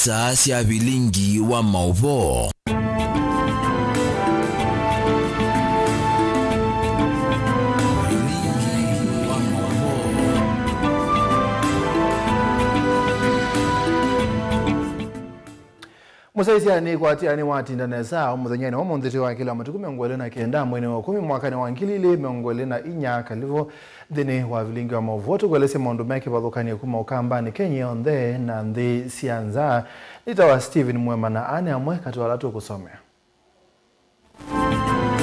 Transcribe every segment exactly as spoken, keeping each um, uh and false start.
Saa sya vilingi wa maũvoo. Vilingi wa maũvoo. Mũsyaĩĩsya nĩkwatĩanĩ watinda nesa mũthenyanĩ wa ũmũnthĩ twĩ wa kĩla matukũ mĩongo ĩlĩ na kenda mweinĩ wa kũmi mwakanĩ wa ngili ilĩ mĩongo ĩlĩ na inya. Kalĩvo nthĩnĩ wa vilingi wa maũvoo, tũkũelesya maũndũ me kĩvathũkany'o kuma Ũkambanĩ, Kenya yonthe, na nthĩ sya nza. Nĩtawa Stephen Mwema, na aa nĩ amwe katĩ wa ala tũkũsomea.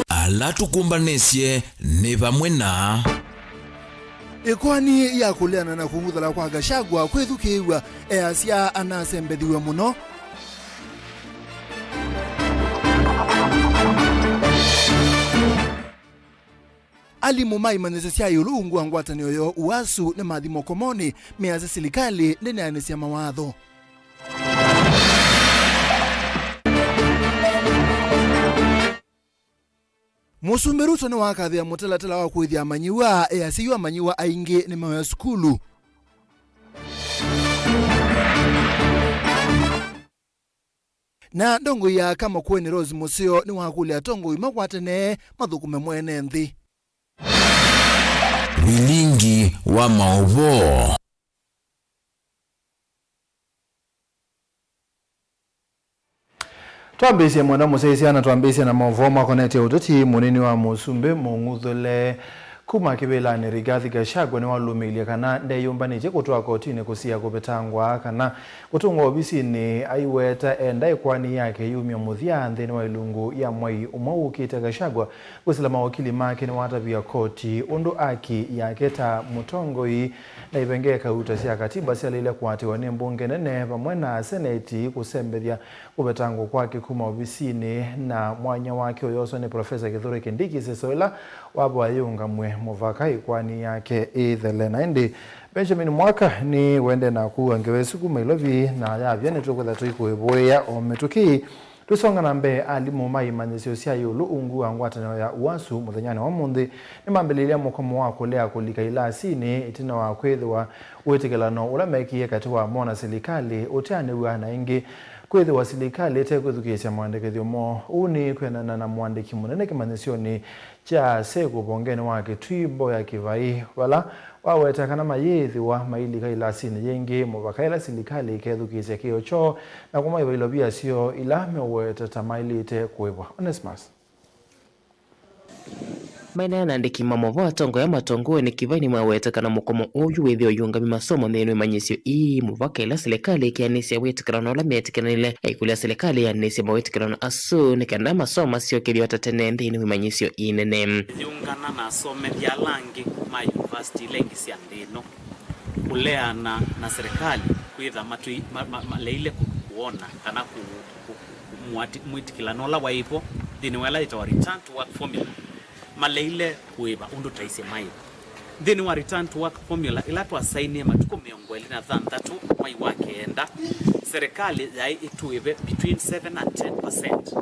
Ala tũkũmbanĩsye nĩ vamwe na. Ĩkoani ya kũleana na kũng'uthala kwa Gachagua kwĩthukĩĩw'a, easya anasembethiw'e mũno. Alimũ ma imanyĩsyo sya ĩũlũ ungu wa ngwatanĩo yoo UASU nĩmathi mũkomonĩ, measya silikalĩ ndĩneanĩsya mawatho. Mũsumbĩ Ruto nĩwakathĩa mũtalatala wa kũĩthya amanyĩw'a, easya yu amanyĩw'a aingĩ nĩmeoya sukulu. Na ndongoi ya aka Makueni Rose Mũseo nĩwakũlya atongoi makwatane mathũkũme mwene nthĩ. Vilingi wa maũvoo. Twambĩĩsye mwenda mũsyaĩĩsya na twambĩĩsye na maũvoo makonetye ũteti. Mũnini wa mũsumbĩ mũng'uthũle kuma kĩvĩlanĩ Rigathi Gachagua nĩwalũmĩilye kana ndeyũmbanĩtye kũtwaa kotinĩ kũsia kũvetangwa kana kũtũngwa ovisinĩ aiweta enda ĩkoani yake yumya mũthya nthĩnĩ wa ilungu ya mwei ũmwe ũkĩte. Gachagua kwĩsĩla mawakili make nĩwatavya koti ũndũ aki yake ta mũtongoi na ivengee kauta sya katiba syaleile kũatĩwa nĩ mbunge nene vamwe na seneti kũsembethya kũvetangwa kwake kuma ovisinĩ, na mwanya wake ũyoswa nĩ Profesa Kithure Kindiki ĩseso ĩla wavoya yĩũngamw'e mũvaka ĩkoani yake ĩthele. Na ĩndĩ Benjamin Mwaka nĩwendee na kũua ngewa ĩsu kuma Ilovi na ayavya, nĩtũkwĩtha tũikũĩvũĩa o mĩtũkĩ. Tũisonga na mbee, alimũ ma imanyĩsyo sya ĩũlũ ungu wa ngwatanĩo ya UASU mũthenyanĩ wa ũmũnthĩ nĩmambĩlĩlya mũkomo wa kũlea kũlika ilasinĩ ĩtina wa kwĩthĩwa wĩtĩkĩlano ũla mekie katĩ wa mo na silikalĩ ũteanĩw'a, na ĩngĩ kwĩthĩwa silikalĩ ĩtekwĩthukĩĩsya maandĩkĩthyo moo. Ũu nĩ kwĩanana na mũandĩki mũnene kĩmanyĩsyonĩ kya sekũ vongenĩ wa Kitui, Mboya Kĩvai, vala waweta kana mayĩĩthĩwa mailika ilasinĩ yĩngĩ mũvaka ĩla silikalĩ ĩkethukĩĩsya kĩĩo kyoo na kũmaĩva ilovia syoo ila meũweta ta maĩlĩte kũĩvwa. Onesmus. Maineena na andĩki ma maũvoo, atongoi ma Matongoonĩ, Kĩvai nĩmaweta kana mũkomo ũũ wĩthĩwe ũiũngamya masomo nthĩnĩ wa imanyĩsyo ii mũvaka ĩla silikalĩ ĩkeanĩsya wĩtĩkĩlano ũla metĩkĩlanĩle. Aikũlya silikalĩ yanĩsye mawĩtĩkĩlano asu nĩ kenda masomo masyokethye o ta tene nthĩnĩ wa imanyĩsyo ii nene. Yĩũngana na asomethya ala angĩ ma yunivasiti ila ingĩ sya nthĩ ĩno kũleana na serikali kwĩtha matwĩ-, ma-, ma-, maleile kũ-, kũona kana kũ-, kũ-, kũ-, mwati-, mwĩtĩkĩlano ũla waĩ vo nthĩnĩ wa ĩla yĩtawa return to work formula, maleile kũĩva ũndũ twaisye maĩva. Nthĩnĩ wa return to work formula ĩla twasainie matukũ mĩongo ĩlĩ na thanthatũ mwai wa kenda, serikali yaĩ ĩtũĩve between seven and ten percent,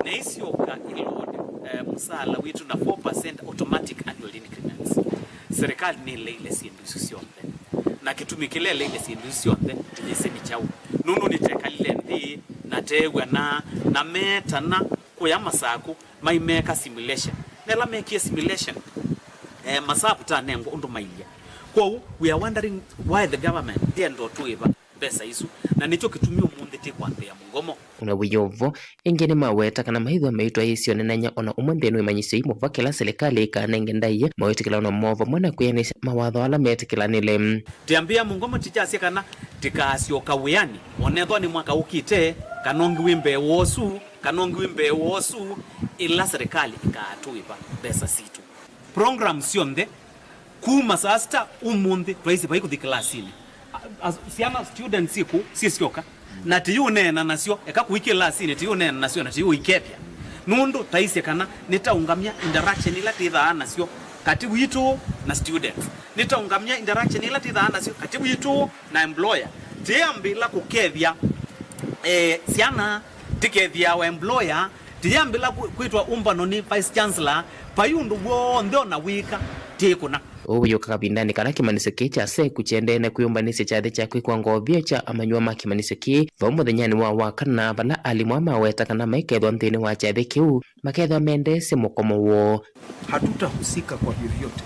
na isyoka ĩlũũnĩ, eh, mũsaala witũ na four percent automatic annual increments. Serikali nĩleile syĩndũ isu syonthe, na kĩtumi kĩla ĩleile syĩndũ isu syonthe tũyĩsĩ nĩ kyaũ? Nũndũ nĩtekalile nthĩ na teew'a na, na meetana kũya Masaku maimeeka simulation. Na ĩla mekie simulation, eh, masavu tanengwa ũndũ mailye. Kwoou, we are wondering why the government ndĩenda ũtũĩva mbesa isu, na nĩkyo kĩtumi ũmũnthĩ tĩ kwambĩĩa mũgomo. Ona wĩ o vo, ĩngĩ nĩmaweta kana maithwa maitwaĩĩsya ũnenany'a ona ũmwe nthĩnĩ wa imanyĩsyo ii mũvaka ĩla silikalĩ ĩkanenge ndaĩa mawĩtĩkĩlano moo vamwe na kwĩanĩsya mawatho ala metĩkĩlanĩle. Tĩambĩĩa mũgomo tĩkyasya kana tĩkaasyoka wĩanĩ, onethwa nĩ mwaka ũkĩte, kana ũngĩ wĩ mbee wa ũsu, kana ũngĩ wĩ mbee wa ũsu, ĩla serikali ĩkaatũĩva mbesa sitũ. Program syonthe, kuma saa sita ũmũnthĩ, twaisye vai kũthi kĩlasinĩ. A-, a-, syana, students syĩ kũu, syĩsyoka. Na tĩyũneena nasyo, eka kũi kĩlasinĩ, tĩyũneena nasyo, na tĩyũikethya. Nũndũ twaisye kana nĩtaũngamya interaction ila twĩthaa nasyo katĩ witũ na students. Nĩtaũngamya interaction ila twĩthaa nasyo katĩ witũ na employer. Tĩyambĩla kũkethya, eh, syana, tĩkethya wa employer, tĩyambĩla kwĩ-, kwĩtwa ũmbano nĩ vice chancellor, vai ũndũ w'onthe ona wĩka, tĩkũna. Ũu wĩyũka kavindanĩ kala kĩmanyĩsyo kĩĩ kya SEKU kyaendee na kwĩyũmbanĩsya kyathĩ kya kwĩkwa ngovia kya amanyĩw'a ma kĩmanyĩsyo kĩĩ vau mũthenyanĩ wa Wakana, vala alimũ aa maweta kana maikethwa nthĩnĩ wa kyathĩ kĩu makethwa mendeesye mũkomo woo. Hatutahusika kwa vyovyote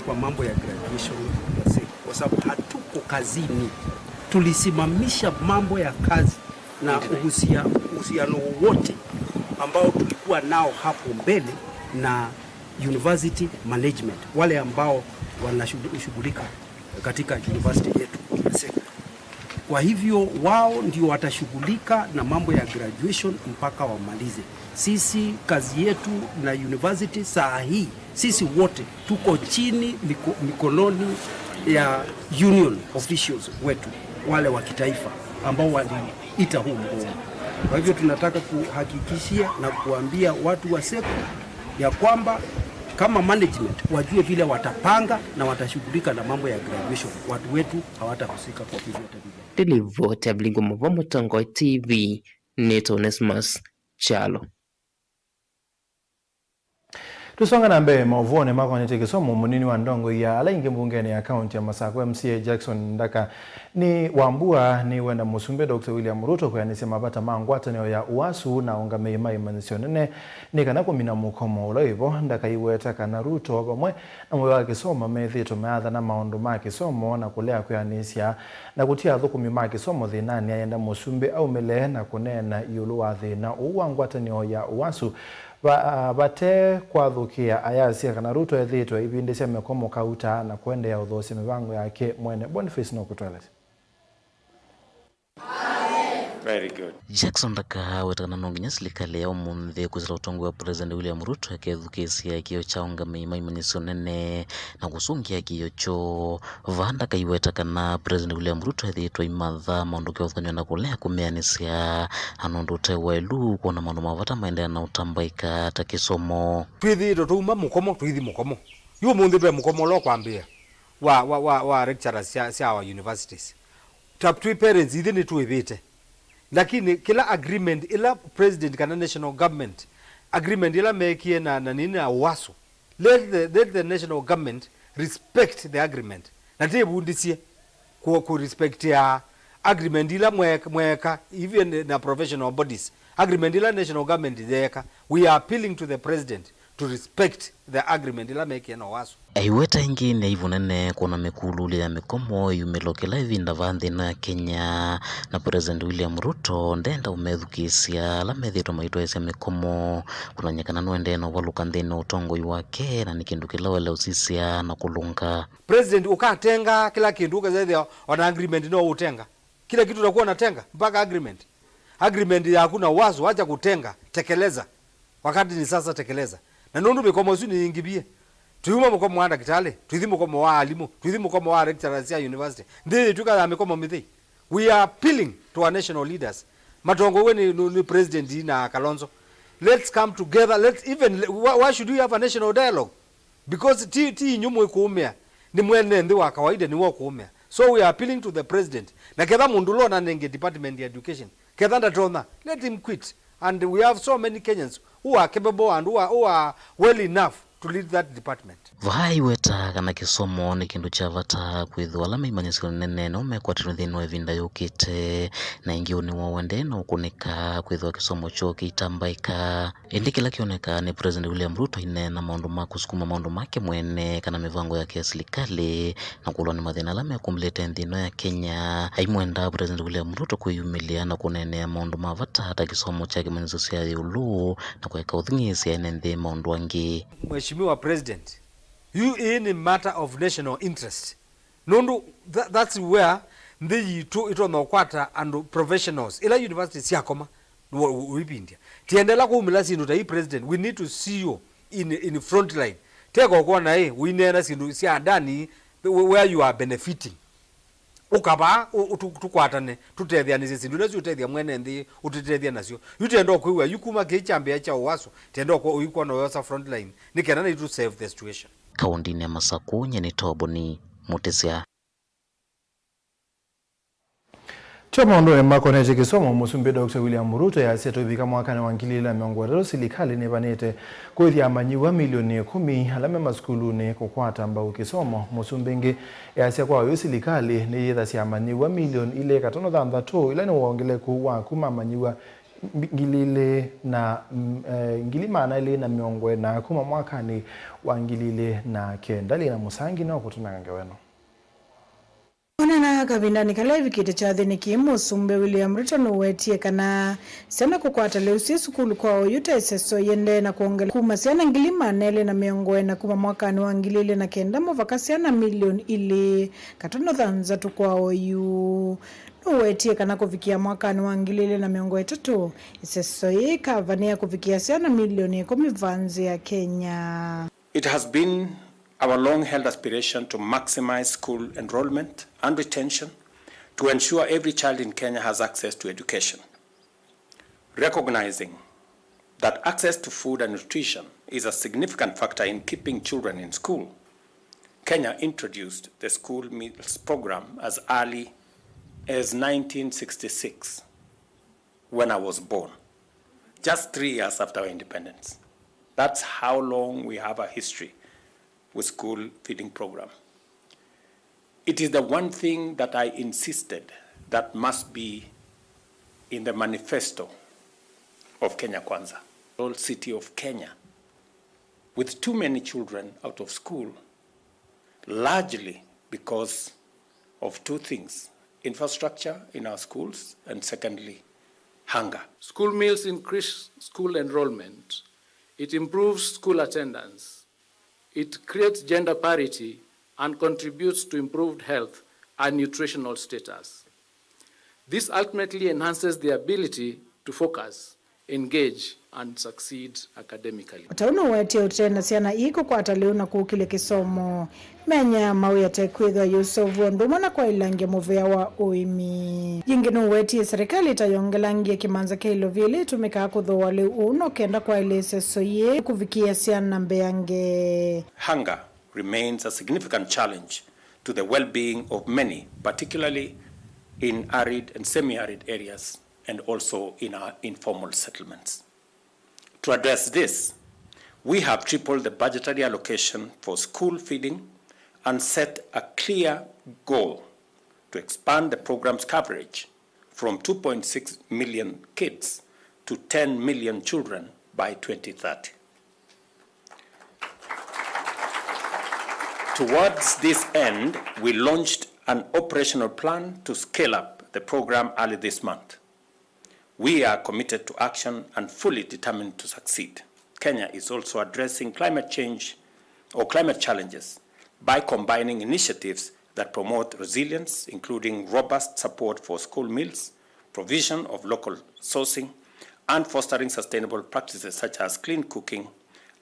kwa mambo ya graduation ya SEKU kwa sababu hatuko kazini. Tulisimamisha mambo ya kazi na uhusia-, uhusiano wowote ambao tulikuwa nao hapo mbele na university management, wale ambao wanashughulika katika university yetu ya SEKU. Kwa hivyo wao ndio watashughulika na mambo ya graduation mpaka wamalize. Sisi kazi yetu na university saa hii, sisi wote tuko chini miko-, mikononi ya union officials wetu, wale wa kitaifa ambao waliita huu mgomo. Kwa hivyo tunataka kuhakikishia na kuambia watu wa SEKU ya kwamba kama management wajue vile watapanga na watashughulika na mambo ya graduation. Watu wetu hawatahusika kwa vyovyote vile. Ndilivoti ya Vilingu Mavo, Mũtongoi T V, nĩtwa Onesmus Kyalo. Tũsonga na mbee maũvoonĩ makonetye kĩsomo, mũnini wa ndongoi ya ala ingĩ mbungenĩ ya kaunti ya Masakũ, M C A Jackson Ndaka, nĩ Wambua nĩwenda Mũsumbĩ Doctor William Ruto kwĩanĩsya mavata ma ngwatanĩo ya UASU na aũngamĩi ma imanyĩsyo nene nĩ kana kũmina mũkomo ũla wĩvo. Ndaka aiweta kana Ruto vamwe na mũvĩa wa kĩsomo methĩĩtwe mayaathana maũndũ ma kĩsomo na kũlea kwĩanĩsya na kũtia athũkũmi ma kĩsomo thĩnanĩ, ayenda Mũsumbĩ aumĩle na kũneena ĩũlũ wa thĩna ũũ wa ngwatanĩo ya UASU. Va-, vate kwathũkĩa, ayasya kana Ruto ethĩĩtwe aivindĩsya mĩkomo kauta na kũendeea ũthoosya mĩvango yake mwene. Boniface nũkũtũelesya. Very good. Jackson Ndaka aweta kana no nginya silikalĩ ya ũmũnthĩ kwĩsĩla ũtongoi wa President William Ruto ĩkethukĩĩsya kĩo kya aũngamĩi ma imanyĩsyo nene na kũsũngĩa kĩo kyoo. Vaa Ndaka aiweta kana President William Ruto ethĩĩtwe aimatha maũndũ kĩvathũkany'o na kũlea kũmĩanĩsya, na nũndũ ũte waĩlu kwona maũndũ ma vata maendeea na ũtambaĩka ta kĩsomo. Twĩthĩĩtwe twauma mũkomo, tũithi mũkomo. Yu ũmũnthĩ ve mũkomo ũla ũkwambĩĩa wa, wa, wa, wa lecturers sya, sya our universities. Ta twĩ parents, ithyĩ nĩtwĩvĩte. Lakini kĩla agreement ĩla president kana national government, agreement ĩla meekie na, na nini na UASU, let the, let the national government respect the agreement. Na tĩvundisye ku, ku respectia agreement ila mwe-, mweka, even na professional bodies. Agreement ila national government yeeka, we are appealing to the president to respect the agreement ila meekie na UASU. Aiweta ĩngĩ nĩ aivu nene kwona mĩkululyo ya mĩkomo ĩyumĩlwa kĩla ĩvinda vaa nthĩ ĩno ya Kenya, na President William Ruto ndenda ũmethukĩĩsya ala methĩĩtwe maitwaĩsya mĩkomo, kũnany'a kana nũendee na ũvalũka nthĩnĩ wa ũtongoi wake, na nĩ kĩndũ kĩla waĩle ũsisya na kũlũnga. President ũkatenga kĩla kĩndũ, ũkethĩa ona agreement no ũtenga. Kila kitu utakuwa unatenga, mpaka agreement. Agreement yaku na UASU, acha kutenga, tekeleza. Wakati ni sasa, tekeleza. Na nũndũ mĩkomo ĩsu nĩyĩngĩvie. Tũiuma mũkomo wa ndakĩtalĩ, tũithi mũkomo wa alimũ, tũithi mũkomo wa lecturers sya university. Nthĩ ĩtw'ĩka ya mĩkomo mĩthei. We are appealing to our national leaders. Matongoew'e nĩ, nĩ, nĩ President na Kalonzo. Let's come together. Let's even, why, why should we have a national dialogue? Because ti, ti inyu mwĩkũũmĩa, nĩ mwene nthĩ wa kawaida nĩwe ũkũũmĩa. So we are appealing to the president. Na ketha mũndũ ũla ũnanenge department ya education, ketha ndatonya, let him quit. And we have so many Kenyans who are capable and who are, who are well enough to lead that department. Vaa aiweta kana kĩsomo nĩ kĩndũ kya vata kwĩthĩwa ala me imanyĩsyo nene no mekwatĩlwe nthĩnĩ wa ĩvinda yũkĩte, na ĩngĩ ũnĩ woo ũendee na ũkũnĩka kwĩthĩwa kĩsomo kyoo kĩitambaĩka. Ĩndĩ kĩla kĩonekaa nĩ President William Ruto aineena maũndũ ma kũsukuma maũndũ make mwene kana mĩvango yake ya silikalĩ, na kũlwa nĩ mathĩna ala mekũmbĩlĩte nthĩ ĩno ya Kenya. Aimwenda President William Ruto kwĩyumĩlya na kũneenea maũndũ ma vata ta kĩsomo kya kĩmanyĩsyo kya ĩũlũ na kũeka ũthing'ĩĩsya ene nthĩ maũndũ angĩ. Mheshimiwa President, yu ĩĩ nĩ matter of national interest. Nũndũ tha-, that's where nthĩ yitũ ĩtonya ũkwata andũ professionals. Ĩla university syakoma, nĩwe ũ-, ũivindya. Tiendela kũumĩla syĩndũ ta ii, President. We need to see you in, in front line. Teka ũkwona ĩ, ũineena syĩndũ sya ndani, wh-, where you are benefiting. Ũka vaa, ũ-, ũ-, tũ-, tũkwatane, tũtetheanĩsye syĩndũ ila siũtethya mwene nthĩ, ũtũtethya nasyo. Yu tienda ũkwĩw'a, yu kuma kĩĩ kyambĩa kya ũaso, tienda ũkwona ũikwona ũyosa front line, nĩ kenda naitũ save the situation. Kaũndĩnĩ ya Masakũ, nyie nĩ Toboni Mũtĩsya. Kyo maũndũnĩ makonetye kĩsomo, Mũsumbĩ Doctor William Ruto easya tũivika mwakanĩ wa ngili ilĩ na mĩongo ĩtatũ, silikalĩ nĩvanĩte kũĩthya amanyĩw'a milioni ĩkũmi ala me masukulunĩ kũkwata mbau kĩsomo. Mũsumbĩ ĩngĩ easya kwa oyu silikalĩ nĩyĩthasya amanyĩw'a milioni ilĩ katono thanthatũ, ila nĩ wongeleku wa kuma amanyĩw'a ngili ilĩ na, mm, eh, ngili maana elĩ na mĩongo ĩna kuma mwakanĩ wa ngili ilĩ na kenda. Lina Mũsangi no kũtũnenga ngewa ĩno. Onana kavindanĩ kala ĩvikĩte kyathĩnĩ kĩĩ, Mũsumbĩ William Ruto nũwetie kana syana kũkwata lĩu syĩ sukulu kwa oyu ta ĩseso iendee na kwongela kuma syana ngili maana elĩ na mĩongo ĩna kuma mwakanĩ wa ngili ilĩ na kenda mũvaka syana milioni ilĩ katono thanthatũ kwa oyu. Nũwetie kana kũvikĩa mwakanĩ wa ngili ilĩ na mĩongo ĩtatũ, ĩseso yĩĩ ĩkavanĩa kũvikĩa syana milioni ĩkũmi vaa nzĩ ya Kenya. It has been our long-held aspiration to maximize school enrollment and retention to ensure every child in Kenya has access to education. Recognizing that access to food and nutrition is a significant factor in keeping children in school, Kenya introduced the school meals program as early as nineteen sixty-six, when I was born, just three years after our independence. That's how long we have a history with school feeding program. It is the one thing that I insisted that must be in the manifesto of Kenya Kwanza. Old city of Kenya, with too many children out of school, largely because of two things: infrastructure in our schools, and secondly, hunger. School meals increase school enrollment, it improves school attendance, it creates gender parity, and contributes to improved health and nutritional status. This ultimately enhances the ability to focus, engage, and succeed academically. O ta ũu nũwetie ũtee na syana ii kũkwata lĩu na kũkĩlya kĩsomo, mĩanya ya mawĩa ta ĩkwĩthĩwa yĩ ũseũvw'a ũndũ ũmwe na kwaĩlangya mũvĩa wa ũĩmi. Yĩngĩ nũwetie serikali ta yongelangie kĩmanza kya ilovi ĩla ĩtũmĩkaa kũthooa lĩu ũũ no kenda kwaĩlĩĩsya ĩseso yĩĩ kũvikĩĩa syana mbeange. Hunger remains a significant challenge to the well-being of many, particularly in arid and semi-arid areas and also in our informal settlements. To address this, we have tripled the budgetary allocation for school feeding and set a clear goal to expand the program's coverage from two point six million kids to ten million children by twenty thirty. Towards this end, we launched an operational plan to scale up the program early this month. We are committed to action and fully determined to succeed. Kenya is also addressing climate change or climate challenges by combining initiatives that promote resilience, including robust support for school meals, provision of local sourcing, and fostering sustainable practices such as clean cooking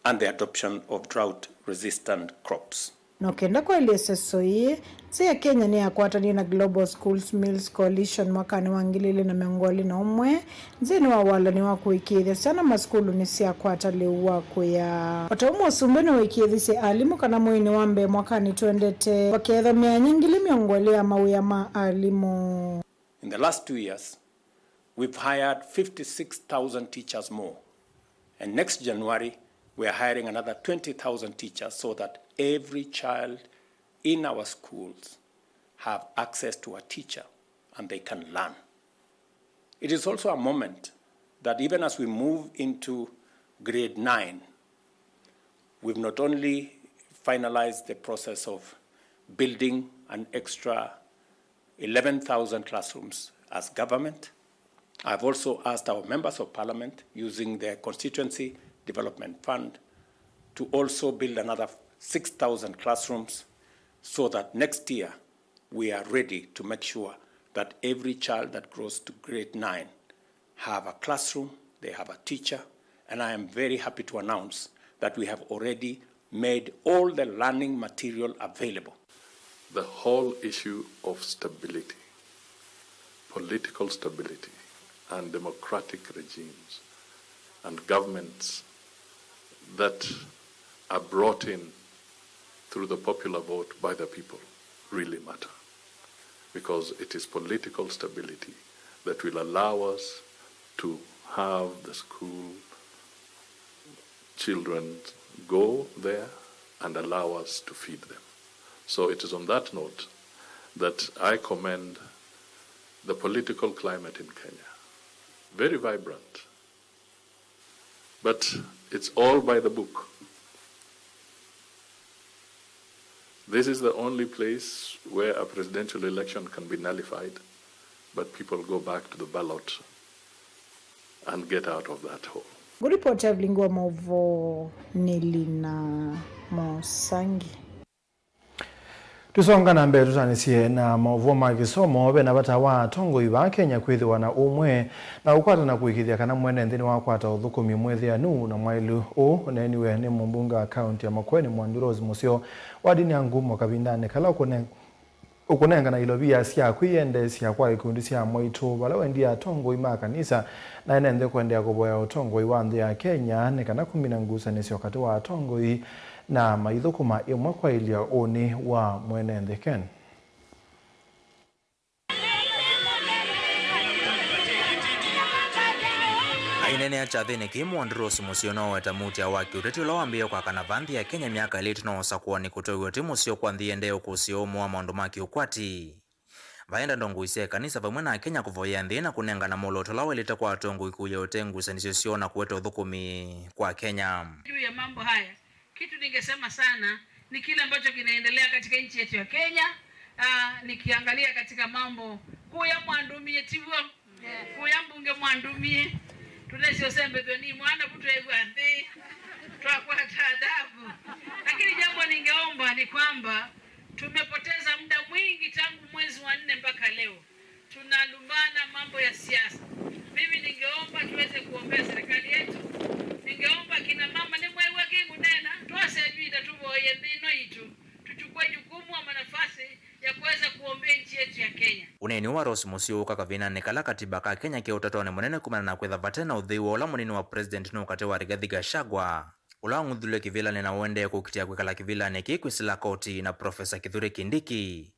and the adoption of drought-resistant crops. No kenda kwaĩlĩĩsya ĩseso ĩĩ, nzĩ ya Kenya nĩyakwatanie na Global Schools Meals Coalition mwakanĩ wa ngili ilĩ na mĩongo ĩlĩ na ũmwe, nzĩnĩ wa walany'o wa kũĩkĩĩthya syana masukulunĩ syakwata lĩu wa kũya. O ta ũu Mũsumbĩ nĩwaĩkĩĩthisye alimũ kana mweinĩ wa mbee mwakanĩ twendete, vakeethwa mĩanya ngili mĩongo ĩlĩ ya mawĩa ma alimũ. In the last two years, we've hired fifty-six thousand teachers more. And next January, we are hiring another twenty thousand teachers so that every child in our schools have access to a teacher and they can learn. It is also a moment that even as we move into grade nine, we've not only finalized the process of building an extra eleven thousand classrooms as government. I've also asked our members of parliament, using their constituency development fund, to also build another six thousand classrooms so that next year we are ready to make sure that every child that grows to grade nine have a classroom, they have a teacher, and I am very happy to announce that we have already made all the learning material available. The whole issue of stability, political stability, and democratic regimes and governments that are brought in through the popular vote by the people really matter. Because it is political stability that will allow us to have the school children go there and allow us to feed them. So it is on that note that I commend the political climate in Kenya. Very vibrant. But it's all by the book. This is the only place where a presidential election can be nullified, but people go back to the ballot and get out of that hole. Ngũripoti ya vilingi wa maũvoo nĩ Lina Mosangi. Tũsonga na mbee tũtanĩsye na maũvoo ma kĩsomo, ve na vata wa atongoi va Kenya kwĩthĩwa na ũmwe na ũkwatana kũĩkĩĩthya kana mwene nthĩ nĩwakwata ũthũkũmi mwĩthĩanu na mwaĩlu. Ũũ ũneeniwe nĩ mũmbunge wa kaunti ya Makueni Mwandu Rose Mũseo wa ndini ya Ngumo kavindanĩ kala ũkũne-, ũkũnengana ilovia sya kwĩyendeesya kwa ikundi sya mwaitũ vala wendie atongoi ma kanisa na ene nthĩ kũendeea kũvoya ũtongoi wa nthĩ ya Kenya nĩ kana kũmina ngusanĩsyo katĩ wa atongoi na maithũkũma ĩmwe kwaĩlya ũnĩ wa mwene nthĩ. Ken. Aineenea kyathĩnĩ kĩĩ, Mwandu Rose Mũseo noweta mutia wa kĩũteti ũla wambĩĩe kwakana va nthĩ ya Kenya myaka ĩlĩ ĩtina wa ũsakũani kũtwaiw'a ũtĩ mũseo kwa nthĩ ĩendee ũkũsĩ ũmwe wa maũndũ ma kĩũkwati. Vaenda ndongoi sya ĩkanisa vamwe na Akenya kũvoyea nthĩ na kũnengana mwolooto ũla waĩlĩte kwa atongoi kũia ũtee ngusanĩsyo syoo na kũete ũthũkũmi kwa Kenya. Juu ya mambo haya, kitu ningesema sana ni kile ambacho kinaendelea katika nchi yetu ya Kenya. Ah, nikiangalia katika mambo, kũya mwandumie, tiw'o? Kũya mbunge mwandumie. Tunesi osembethwe ni mwana kutwegwa nthĩ. Twakwata adabu. Lakini jambo ningeomba ni kwamba tumepoteza muda mwingi tangu mwezi wa nne mpaka leo. Tunalumbana mambo ya siasa. Mimi ningeomba tuweze kuombea serikali yetu. Ningeomba kina mama, nĩmwew'a kĩngũneena, twase ĩvinda tũvoye nthĩ ĩno itũ, tuchukue jukumu ama nafasi ya kuweza kuombea nchi yetu ya Kenya. Ũneeni wa Rose Mũseo ũka kavindanĩ kala katiba ka Kenya ke ũtatonĩ mũnene kumana na kwĩtha vate na ũthei wa ũla mũnini wa president nũkate wa Rigathi Gachagua, ũla wang'uthilwe kĩvĩlanĩ na ũendee kũkitĩa kwĩkala kĩvĩlanĩ kĩĩ kwĩsĩla koti na Professor Kithure Kindiki.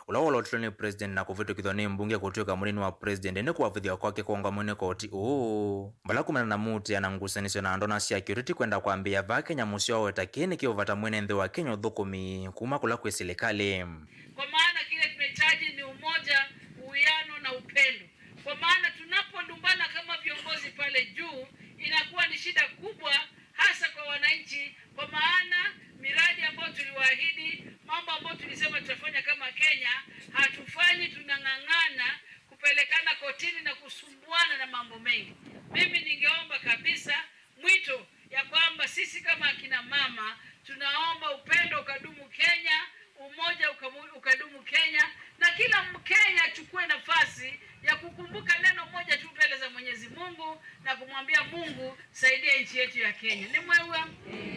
Ũla wolotilwe nĩ president na kũvĩtũkĩthw'a nĩ mbunge kũtw'ĩka mũnini wa president nĩ kũavũthya kwake kũũngamw'e nĩ koti ũũ. Vala kumana na mutia na ngusanĩsyo na ndona sya kĩũteti kwenda kwambĩĩa vaa Kenya, Mũseo aweta kĩĩ nĩ kĩũvata mwene nthĩ wa Kenya ũthũkũmi kuma kũla kwĩ silikalĩ. Kwa maana kile tunahitaji ni umoja, uwiano na upendo. Kwa maana tunapolumbana kama viongozi pale juu, inakuwa ni shida kubwa hasa kwa wananchi, kwa maana miradi ambayo tuliwaahidi, mambo ambayo tulisema tutafanya kama Kenya, hatufanyi, tunang'ang'ana kupelekana kotini na kusumbuana na mambo mengi. Mimi ningeomba kabisa mwito ya kwamba sisi kama akina mama tunaomba upendo ukadumu Kenya, umoja ukamu-, ukadumu Kenya, na kila Mkenya achukue nafasi ya kukumbuka neno moja tu mbele za Mwenyezi Mungu na kumwambia Mungu, saidia nchi yetu ya Kenya. Nĩmwew'a?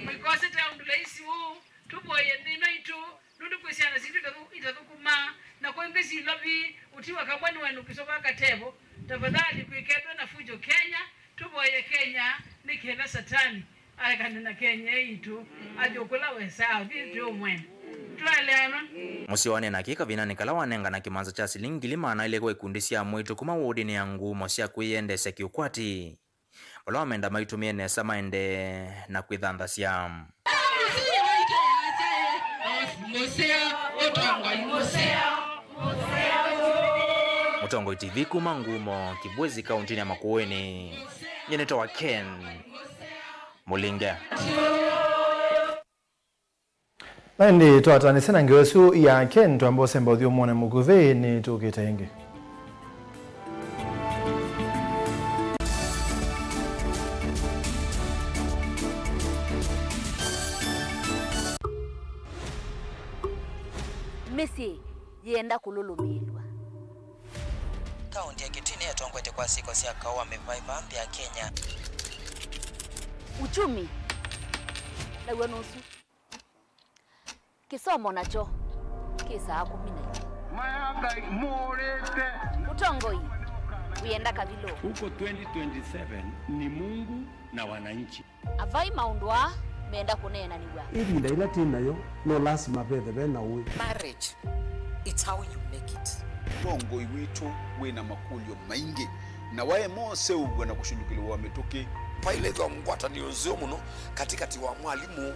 Mwĩkose ta ũndũ laisi ũũ, tũvoye nthĩ ĩno itũ, nũndũ kwĩ syana sitũ itathu-, itathũkũmaa, na kwĩ ĩngĩ syĩ ilovi, ũtiwa kamwe nĩ wenũkĩswa kwa katevo. Tafadhali, kwĩkethwe na fujo Kenya, tũvoye Kenya, nĩ kenda Satani aekane na Kenya ĩitũ, athũkũla wesaa, vi tũmwene. Twaeleana? Mũseo wanena kĩĩ kavindanĩ kala wanengana kĩmanza kya silingi ngili maana elĩ kwa ikundi sya mwaitũ kuma wodinĩ ya Ngumo sya kwĩyendeesya kĩũkwati, vala wamenda maitũmĩe nesa maendee na kwĩthanthasya. Mũseo, ũtongoi mũseo. Mũtongoi T V kuma Ngumo, Kibwezi, kauntinĩ ya Makueni. Nyie nĩtawa Ken Mũlinge. Na ĩndĩ twatanĩsya na ngewa ĩsu ya Ken, twamba ũsemba ũthyũmũonĩ mũkuvĩ, nĩtũkĩte ĩngĩ. Mĩsyĩ yĩenda kũlũlũmĩĩlw'a. Kaunti ya Kitui nĩyatongoetye kwa syĩko sya kaũ wa mĩvaĩ vaa nthĩ ya Kenya. Uchumi naw'o nũsu. Kĩsomo nakyo kĩ saa kũmi na imwe. Mayangai mũũrĩte. Ũtongoi wĩenda kavilũ. Huko twenty twenty-seven ni Mungu na wananchi. Avai maũndũ aa menda kũneenanĩw'a. Ĩvinda yĩla twĩ nayo, no lasima vethe ve na ũĩ. Marriage, it's how you make it. Ũtongoi witũ wĩ na makũlyo maingĩ, na waema ũseũvw'a na kũshilukĩlĩw'a mĩtũkĩ. Vailĩthwa ngwatanĩo nzeo mũno katĩkatĩ wa mwalimũ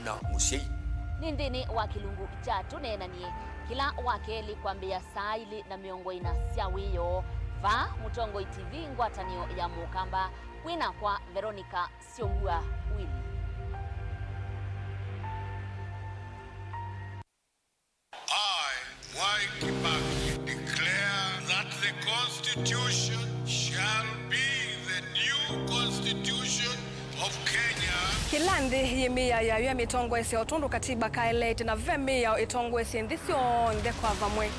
na mũsyai. Nĩ nthĩnĩ wa kĩlungu kya Tũneenanie, kĩla wa kelĩ kwambĩĩa saa ilĩ na mĩongo ĩna sya wĩoo, vaa Mũtongoi T V, ngwatanĩo ya Mũkamba, kwĩ nakwa Veronica Syovua Willy. I, Mwai Kibaki, declare that the Constitution shall be the new Constitution of Kenya. Kĩla nthĩ yĩ mĩao yayo ya mĩtongoesye o tondũ katiba kaeleete, na ve mĩao ĩtongoesye nthĩ syonthe kwa vamwe.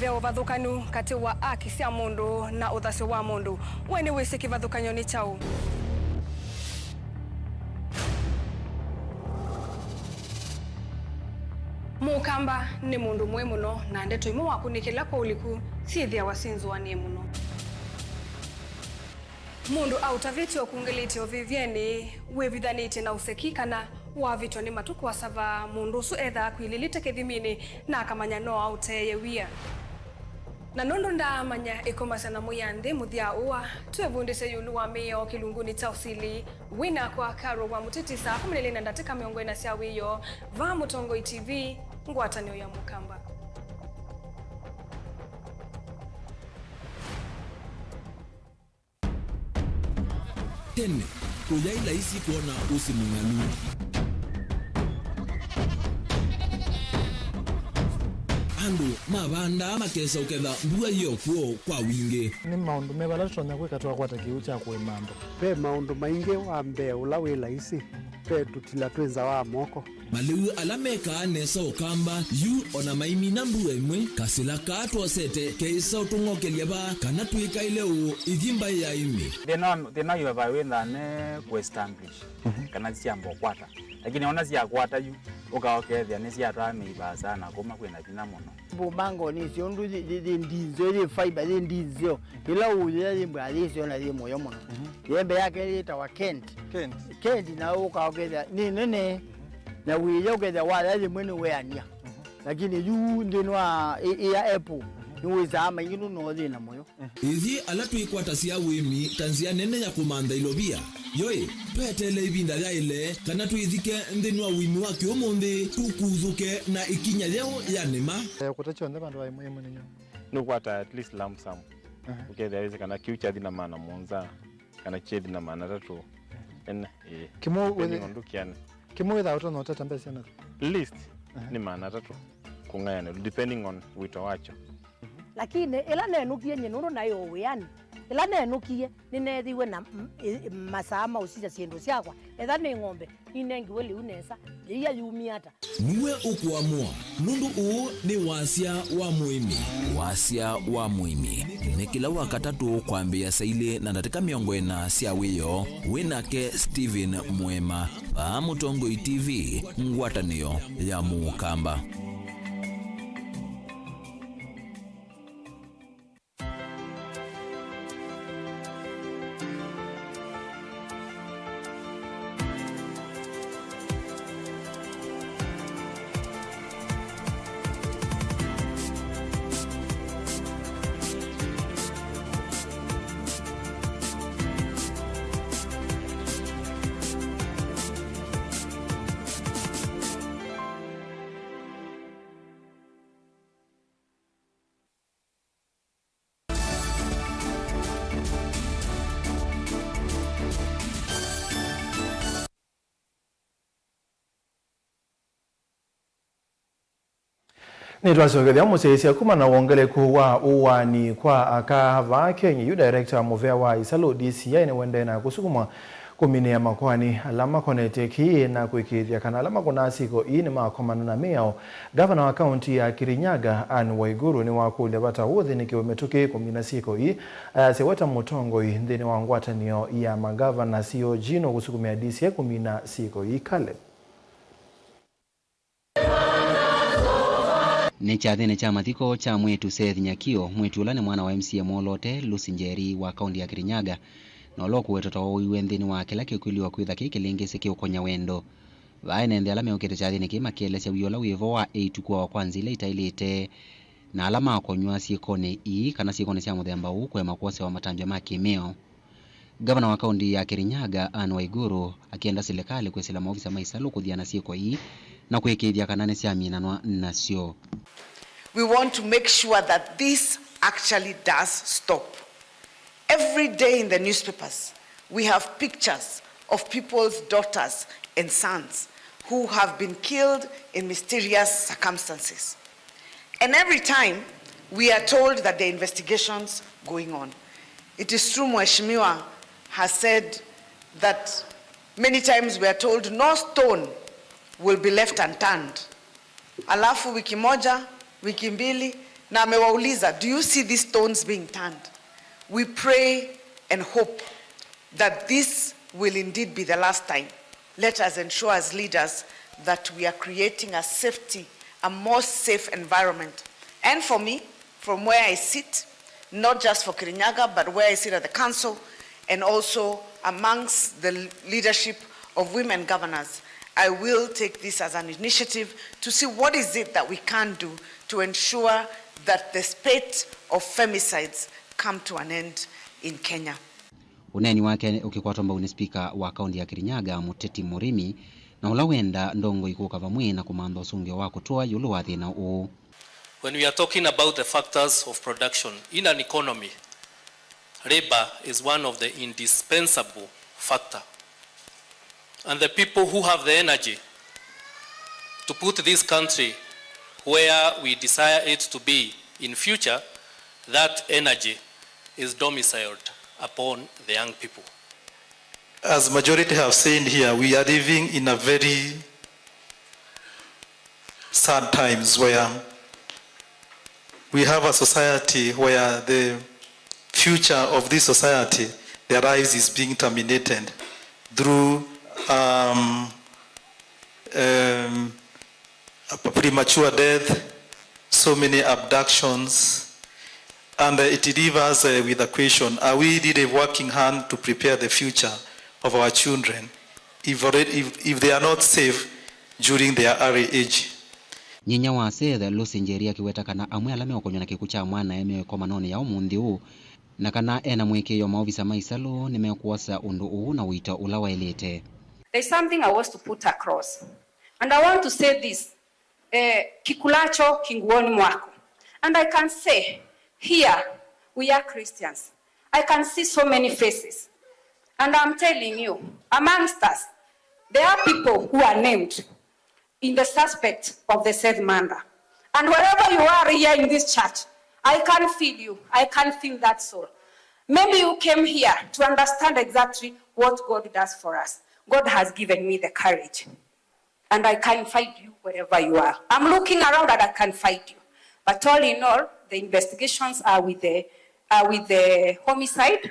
Ve ũvathũkanu katĩ wa aki sya mũndũ na ũthasyo wa mũndũ. We nĩwĩsĩ kĩvathũkany'o nĩ kyaũ? Mũkamba nĩ mũndũ mũĩ mũno, na ndeto imwe wakunĩkĩla kwa ũliku syĩthĩawa syĩnzũanĩe mũno. Mũndũ aũtavĩtye ũkungĩlĩte ũvĩvyenĩ, wĩvithanĩtye na ũseki, kana wavĩtwa nĩ matukũ asava, mũndũ ũsu ethaa akwilĩlĩte kĩthiminĩ na akamanya no aũteeye wia. Na nũndũ ndaamanya ĩkomasya na mwĩanthĩ mũthya ũa, twĩvundĩsye ĩũlũ wa mĩao kĩlungunĩ kya ũsili. Wĩ nakwa Carol wa Mũtiti saa kũmi na ilĩ na ndatĩka mĩongo ĩna sya wĩoo, vaa Mũtongoi T V, ngwatanĩo ya Mũkamba. Tene, kũyaĩ laisi kwona ũsĩ mũng'alu. Andũ mavandaa makesa ũketha mbua yĩ o kw'o kwa wingĩ. Nĩ maũndũ meva ala tũtonya kwĩka twakwata kĩw'ũ kya kũĩma andũ? Ve maũndũ maingĩ. Wa mbee ũla wĩ laisi, ve tũtila twĩ nza wa moko. Malĩu ala mekaa nesa Ũkamba yu o na maimina mbua ĩmwe, kasĩla kaa twosete keĩsa ũtũng'okelya vaa kana twĩkaĩle ũũ ithi mbaĩ ya ĩmĩ. Thĩna, thĩna yu vai wĩthaa ne kũestablish, mhm, kana syamba ũkwata. Lakini ona syakwata yu, ũkaokethĩa nĩsyatwaa mĩivaa sana kuma kwĩna vinya mũno. Mbũmango nĩ syo ũndũ yĩ, yĩ, yĩ ndinzeo, yĩ fiber, yĩ ndinzeo. Ĩla ũyĩa yĩ mbwa yĩ syo na yĩ mũyo mũno. Mhm. Yembe yake yĩtawa Kent. Kent. Kent na ũkaokethĩa nĩ nene. Na wĩya ũkethĩa waya yĩmwe nĩ weania. Mhm. Lakini yu nthĩnĩ wa ĩ, ĩ ya Apple, mhm, nĩ wĩsaa maingĩ nũno thĩna mũyo. Ithyĩ ala twĩkwatasya ũĩmi ta nzĩa nene ya kũmantha ilovia, yoĩ, tweteele ĩvinda yaĩle kana twĩthike nthĩnĩ wa ũĩmi wa kĩũmũnthĩ, tũkuthũke na ĩkinya yeũ ya nĩma. Eh, kũta kyonthe vandũ va ĩmwe ĩmwe nĩ nyoo. Nũkwata at least lump sum. Aha. Ũkethĩa wĩsĩ kana kĩu kyathi na maana mũonza, kana kyethi na maana atatũ. Ene, ĩĩ. Kĩmwe depending wĩthĩ-, on ndũkĩanĩ. Kĩmwe wĩthaa ũtonya ũtata mbesa na? Least, aha, nĩ maana atatũ kũng'ayanĩlwa, depending on wĩto wakyo. Lakini ĩla nenũkie nyie nũndũ naĩ o wĩanĩ, ĩla nenũkie nĩneethĩiwe na m-, ĩ-, masaa ma ũsisya syĩndũ syakwa. Etha nĩ ng'ombe, ninengiwe lĩu nesa, yĩia yumie ata? Nĩwe ũkũamũa, nũndũ ũũ nĩ wasya wa mũĩmi. Wasya wa mũĩmi nĩ kĩla Wakatatũ kwambĩĩa saa ilĩ na ndatĩka mĩongo ĩna sya wĩoo, wĩ nake Stephen Mũema, vaa Mũtongoi T V, ngwatanĩo ya Mũkamba. Nĩtwasyokethya mũsyaĩĩsya kuma na wongeleku wa ũaani kwa aka vaa Kenya. Yu director mũvea wa ĩsalũ D C I nĩwendee na kũsukumwa kũminĩa makoani ala makonetye kĩĩ na kũĩkĩĩthya kana ala makũnaa syĩko ii nĩmakomana na mĩao. Ngavana wa kaunti ya Kirinyaga, Anne Waiguru, nĩwakũlya vata ũthĩnĩkĩwe mĩtũkĩ kũmina syĩko ii, ayasya we ta mũtongoi nthĩnĩ wa ngwatanĩo ya magavana, C O G, nũkũsukumĩa D C I kũmina syĩko ii. Caleb. Nĩ kyathĩnĩ kya mathiko kya mwĩĩtu Seth Nyakio, mwĩĩtu ũla nĩ mwana wa M C A mwoloote Lucy Njeri wa kaunti ya Kirinyaga, na ũla ũkũwetwa ta wooiwe nthĩnĩ wa kĩla kĩkwĩlĩwa kwĩtha kĩ kĩlĩngĩsĩ kĩũkonya wendo. Vaa ene nthĩ ala meũkĩte kyathĩnĩ kĩĩ makeelesya wia ũla wĩ vo wa eĩtu kũawa kwa nzĩa ila itaĩlĩte, na ala makonywa syĩkonĩ ii kana syĩkonĩ sya mũthemba ũũ kũema kwosewa matambya ma kĩmĩao. Ngavana wa kaũnti ya Kirinyaga, Anne Waiguru, akĩenda silikalĩ kwĩsĩla maovisa ma ĩsalũ kũthiana syĩko ii na kũĩkĩĩthya kana nĩsyaminanwa nasyo. We want to make sure that this actually does stop. Every day in the newspapers, we have pictures of people's daughters and sons who have been killed in mysterious circumstances. And every time, we are told that there are investigations going on. It is true, Mheshimiwa has said that many times we are told no stone will be left unturned. Alafu wiki moja, wiki mbili, na amewauliza, "Do you see these stones being turned?" We pray and hope that this will indeed be the last time. Let us ensure as leaders that we are creating a safety, a more safe environment. And for me, from where I sit, not just for Kirinyaga, but where I sit at the council and also amongst the leadership of women governors, I will take this as an initiative to see what is it that we can do to ensure that the spate of femicides come to an end in Kenya. Ũneeni wake ũkĩkwatwa mbau nĩ spika wa kaũnti ya Kirinyaga, Mũteti Mũrĩmi, na ũla wenda ndongoi kũka vamwe na kũmantha ũsũngĩo wa kũtũa ĩũlũ wa thĩna ũũ. When we are talking about the factors of production in an economy, labor is one of the indispensable factor. And the people who have the energy to put this country where we desire it to be in future, that energy is domiciled upon the young people. As majority have said here, we are living in a very sad times where we have a society where the future of this society, their lives is being terminated through, um, um, a premature death, so many abductions, and, uh, it leaves us, uh, with a question, are we really working hard to prepare the future of our children if already, if, if they are not safe during their early age? Nyinya wa Seth, Lucy Njeri, akĩweta kana amwe ala meũkonywa na kĩkw'ũ kya mwanae me ĩkomanonĩ ya ũmũnthĩ ũũ, na kana ena mũĩkĩĩo maovisa ma ĩsalũ nĩmekwosa ũndũ ũũ na ũito ũla waĩlĩte. There's something I want to put across. And I want to say this, eh, kikulacho kinguoni mwako. And I can say, here, we are Christians. I can see so many faces. And I'm telling you, amongst us, there are people who are named in the suspect of the Seth murder. And wherever you are here in this church, I can feel you. I can feel that soul. Maybe you came here to understand exactly what God does for us. God has given me the courage. And I can find you wherever you are. I'm looking around and I can find you. But all in all, the investigations are with the, are with the homicide.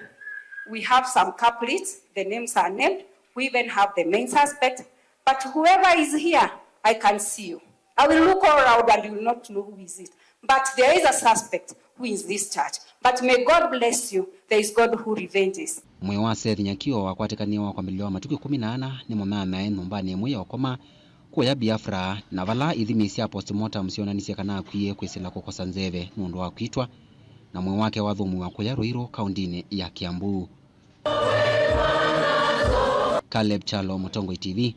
We have some culprits, the names are named. We even have the main suspect. But whoever is here, I can see you. I will look all around and you will not know who is it. But there is a suspect who is this church. But may God bless you. There is God who revenges. Mwĩĩ wa Seth Nyakio wakwatĩkanie wa kwambĩlĩlya wa matukũ ĩkũmi na ana nĩ mũmea-mea nyũmbanĩ ĩmwe ya ũkoma kũya Biafra, na vala ithimi sya postmortem syoonanisye kana akwie kwĩsĩla kũkosa nzeve nũndũ wa kwitwa, na mwĩĩ wake wathũmũiwa kũya Ruiru, kaũndĩnĩ ya Kiambu. Caleb Kyalo, Mũtongoi T V,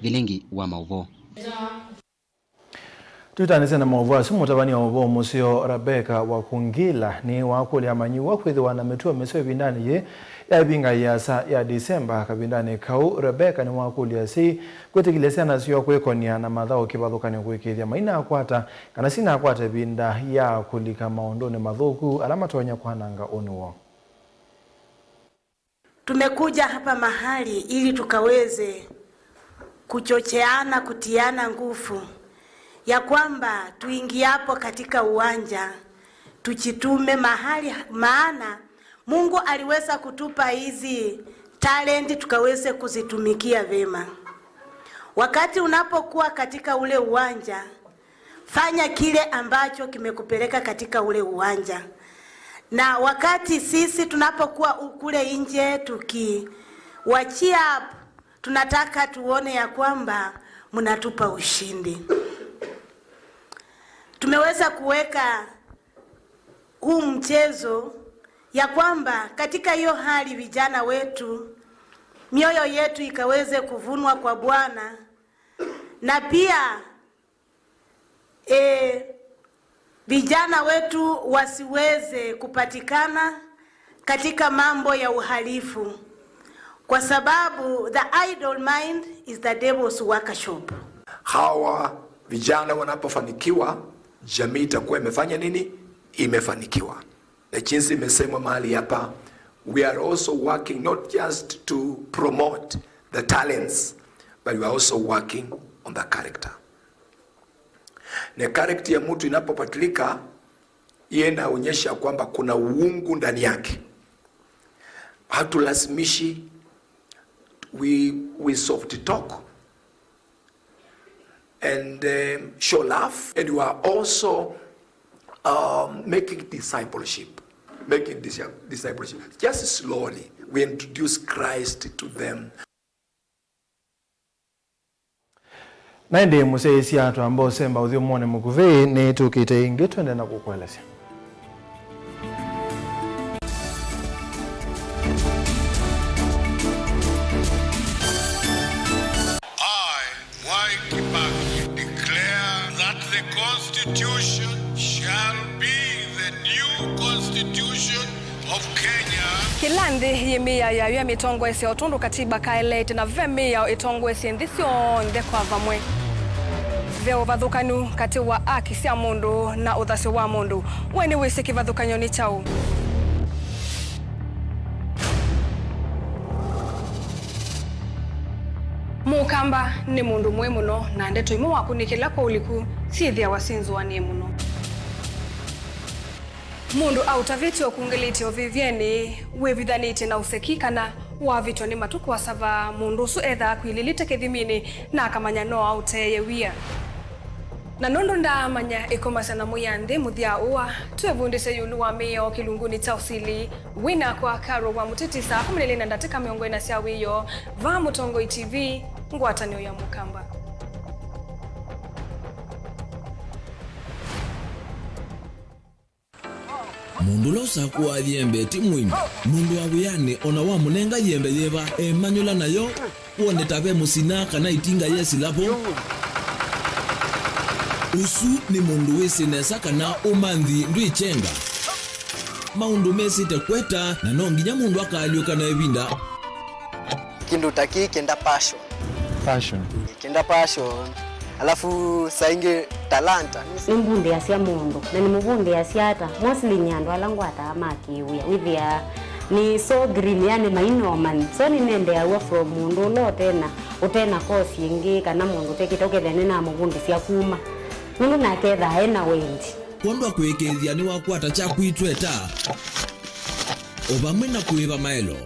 Vilingi wa Maũvoo. Twĩtanĩsye na maũvoo asu, mũtavany'a wa ũvoo mũseo Rebecca Wakungila nĩwakũlya amanyĩw'a kwĩthĩwa na mĩtuo mĩseo ĩvindanĩ yĩĩ ya ĩvinga ĩasa ya Disemba. Kavindanĩ kau, Rebecca nĩwakũlya asyai kwĩtĩkĩlya syana syoo kwĩkony'a na mathaũ kĩvathũkany'o kũĩkĩĩthya mainakwata kana sinakwata ĩvinda ya kũlika maũndũnĩ mathũku ala matonya kwananga ũnĩ woo. Tumekuja hapa mahali ili tukaweze kuchocheana, kutiana nguvu, ya kwamba tuingiapo katika uwanja, tujitume mahali, maana Mungu aliweza kutupa hizi talenti tukaweze kuzitumikia vema. Wakati unapokuwa katika ule uwanja, fanya kile ambacho kimekupeleka katika ule uwanja. Na wakati sisi tunapokuwa u-, kule nje tukiwa cheer up, tunataka tuone ya kwamba mnatupa ushindi. Tumeweza kuweka huu mchezo ya kwamba katika hiyo hali vijana wetu, mioyo yetu ikaweze kuvunwa kwa Bwana, na pia, e, vijana wetu wasiweze kupatikana katika mambo ya uhalifu, kwa sababu the idle mind is the devil's workshop. Hawa vijana wanapofanikiwa, jamii itakuwa imefanya nini? Imefanikiwa. Na jinsi imesemwa mahali hapa, we are also working not just to promote the talents, but we are also working on the character. Na character ya mtu inapopatilika, hiyo inaonyesha kwamba kuna uungu ndani yake. Hatulazimishi, we, we soft talk and, um, show love, and we are also, um, making discipleship, making dis-, discipleship. Just slowly, we introduce Christ to them. Na ĩndĩ mũsyaĩĩsya twamba ũsemba ũthyũmũonĩ mũkuvĩ, nĩtũkĩte ĩngĩ twende na kũkũelesya. I, Mwai Kibaki, declare that the Constitution shall be the new Constitution of Kenya. Kĩla nthĩ yĩ mĩao yayo ya mĩtongoesye o tondũ katiba kaeleete, na ve mĩao ĩtongoesye nthĩ syonthe kwa vamwe. Ve ũvathũkanu katĩ wa aki sya mũndũ na ũthasyo wa mũndũ. We nĩwĩsĩ kĩvathũkany'o nĩ kyaũ? Mũkamba nĩ mũndũ mũĩ mũno, na ndeto imwe wakũnĩkĩla kwa ũliku syĩthĩawa syĩnzũanĩe mũno. Mũndũ aũtavĩtye ũkungĩlĩtye ũvĩvyenĩ, wĩvithanĩtye na ũseki, kana wavĩtwa nĩ matukũ asava, mũndũ ũsu ethaa akwilĩlĩte kĩthiminĩ na akamanya no aũteeye wia. Na nũndũ ndaamanya ĩkomasya na Mwĩanthĩ mũthya ũa, twĩvundĩsye ĩũlũ wa mĩao kĩlungunĩ kya ũsili. Wĩ nakwa Carol wa Mũtiti saa kũmi na ilĩ na ndatĩka mĩongo ĩna sya wĩoo, vaa Mũtongoi T V, ngwatanĩo ya Mũkamba. Mũndũ ũla ũsakũaa yembe ti mũimbi. Mũndũ wa wĩanĩ o na wamũnenga yembe yĩva, emanyũla nayo, wone ta ve mũsina kana ĩtinga yesĩla vo. Ũsu nĩ mũndũ wĩsĩ nesa kana ũmanthi ndwĩkyenga. Maũndũ mesĩte kweta, na no nginya mũndũ akaalyũka na ĩvinda. Kĩndũ ta kĩĩ kĩenda passion. Passion. Kĩenda passion. Alafu saa ingĩ talanta. Nĩmbundĩasya mũndũ, na nĩmũvundĩasya ata? Mostly nĩ andũ ala ngwataa ma kĩwĩa. Wĩthĩaa nĩ so green, yani mainomani. So nĩnendeaw'a from mũndũ ũla ũtena, ũtena course ĩngĩ, kana mũndũ ũtekĩte, ũkethĩa nĩnamũvundĩsya kuma. Nũndũ nake ethaa ena wendi. Kwondũ wa kũĩkĩĩthya nĩwakwata kyaku itweta. O vamwe na kũĩva maelo,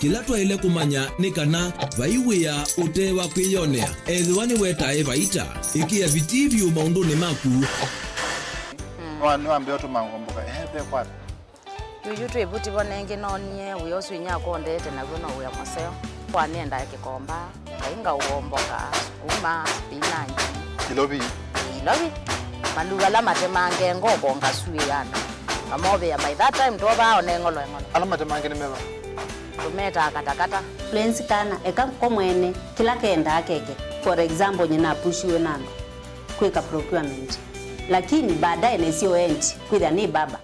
kĩla twaĩle kũmanya nĩ kana vai wĩa ũte wa kwĩyonea, ethĩwa nĩwetae vaita, ĩkĩa vitii vyũ maũndũnĩ maku. Nĩwa-, nĩwambĩa ũtũma ngomboka, ehe, ve kwata. Yuyu twĩ vuti vo nengĩ noonie wĩa ũsu inyakwa ũndeete naw'o no wĩa mũseo. Kwa nĩendaa kĩkomba. Ngai ngaũomboka, sukuma, spinach. Ilovi. Ilovi. Maluu ala matemange ngoko ngasuĩana. Ngamovĩa by that time twovaa one ng'olo eng'olo. Ala matemange nĩ meva? Tũmetaa katakata. Lwenzi kana, eka ko mwene, kĩla kendaa keke. For example, nyina apushiwe na andũ kwĩka procurement. Lakini baadaye nesio endi, kwĩthĩa nĩ baba.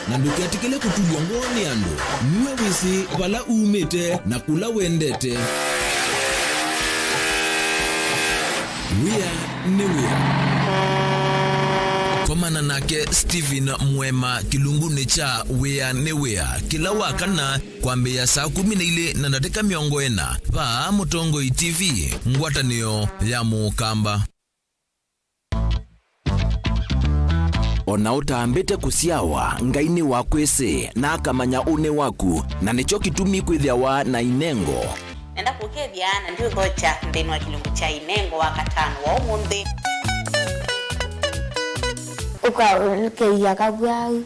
Na ndũketĩkĩle kũtulw'a ngoo nĩ andũ. Nue wĩsĩ vala umĩte na kũla wendete. Wĩa nĩ wĩa. Komana nake Stephen Mwema kĩlungunĩ kya Wĩa nĩ Wĩa kĩla wa kana kwambĩĩa saa kũmi na ilĩ na ndatĩka mĩongo ĩna vaa Mũtongoi T V, ngwatanĩo ya Mũkamba. O na ũtambĩte kũsyawa, Ngai nĩwakwĩsĩ, na akamanya ũnĩ waku, na nĩkyo kĩtumi kwĩthĩawa na inengo. Nenda kũkethya na ndiũthokya nthĩnĩ wa kĩlungu kya inengo wa katano wa ũmũnthĩ. Ũkaũlũkĩia kavwau.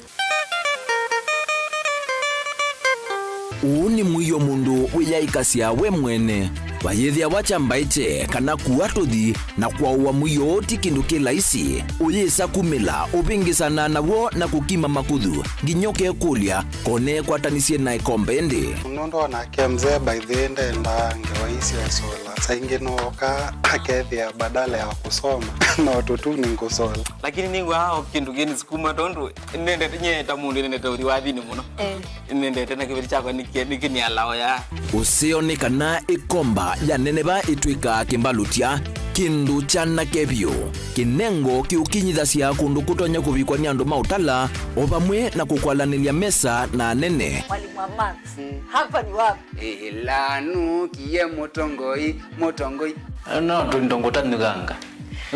Ũũ nĩ mũio mũndũ wĩyaĩkasya we mwene. Vayĩthĩawa kya mbaĩkye kana kua tũthi na kwaũa mũio ti kĩndũ kĩ laisi. Ũyĩsa kumĩla, ũvĩngĩsana naw'o na kũkima makuthu, nginya ũkekũlya, kone kwatanisye na ĩkombe ĩndĩ. Nũndũ onake mzee by the way ndendaa ngewa ii sya sola. Saa ingĩ nooka akethĩa badala ya kũsoma no tũtuni ngũsola. Lakini nĩw'aa o kĩndũ kĩnisukuma tondũ nĩnendete, nyie ta mũndũ nĩnendete ũthi wathinĩ mũno. Eh. Nĩnendete na kĩveti kyakwa nĩkĩ-, nĩkĩnialaa ya. Ũseo nĩ kana ĩkomba ya neneva ĩtw'ĩkaa kĩmbalũtya, kĩndũ kyanake vyũ. Kĩnengo kĩũkinyithasya kũndũ kũtonya kũvikwa nĩ andũ ma ũtala, o vamwe na kũkwalanĩlya mesa na anene. Mwalimu wa maths, hapa ni wapi? Ĩla nũkie mũtongoi, mũtongoi. No tũindo ngũtanyũkanga.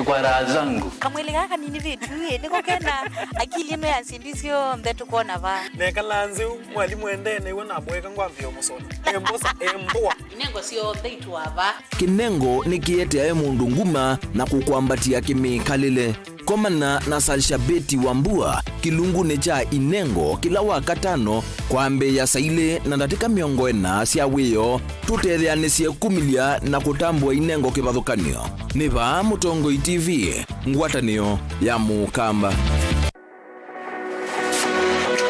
Kwa raha zangu. Kamwĩlĩ gaka nini vitu ĩ, nĩko kena akili ĩno ya syĩndũ syonthe tũkona va. Nekala nzeu, mwalimũ endee nĩw'o namwĩka ngwambĩĩa mũsola. Embosa, embũa. Inengo syonthe itũa va. Kĩnengo nĩkĩeteae mũndũ nguma na kũkwambatĩa kĩmĩkalĩle. Komana na Salshabeti Wambua kĩlungunĩ kya Inengo kĩla Wakatano kwambĩĩa saa ilĩ na ndatĩka mĩongo ĩna sya wĩoo, tũtetheanĩsye kumĩlya na kũtambũa Inengo kĩvathũkany'o. Nĩ vaa Mũtongoi T V, ngwatanĩo ya Mũkamba.